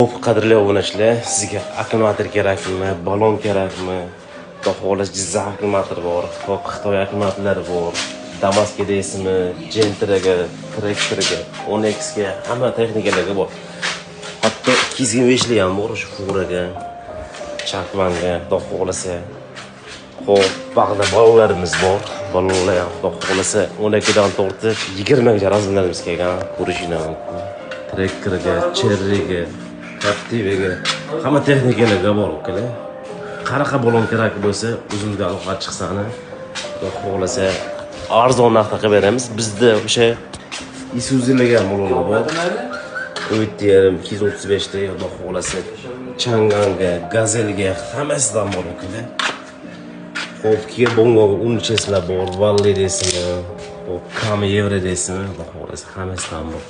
Xo'p, qadrli obunachilar, sizga akkumulyator kerakmi, balon kerakmi? Xudo xohlasa, Jizzax akkumulyatori bor, xo'p, Xitoy akkumulyatorlari bor. Damasga deysizmi, Gentraga, traktorga, 10Xga, hamma texnikalarga bor. Hatto 225lik ham bor o'sha furaga, Chakmanga, Xudo xohlasa. Xo'p, bag'da balonlarimiz bor. Balonlar ham, Xudo xohlasa, 12 dan tortib 20 gacha razmerlarimiz kelgan, ko'rishinglar mumkin. Trekkerga, Cherryga, Captivaga, hamma texnikalarga bor, ukalar. Qanaqa balon kerak bo'lsa, o'zimizga aloqa chiqsani, Xudo xohlasa, arzon narxda qilib beramiz. Bizda o'sha Isuzu'larga ham balonlar bor. 17,5, 235 ta, Xudo xohlasa, Changanga, Gazelga hammasidan bor, ukalar. Xo'p, Kia Bongo 13 bor, Valle deysizmi, xo'p, Kami Yevro deysizmi, Xudo xohlasa, hammasidan bor.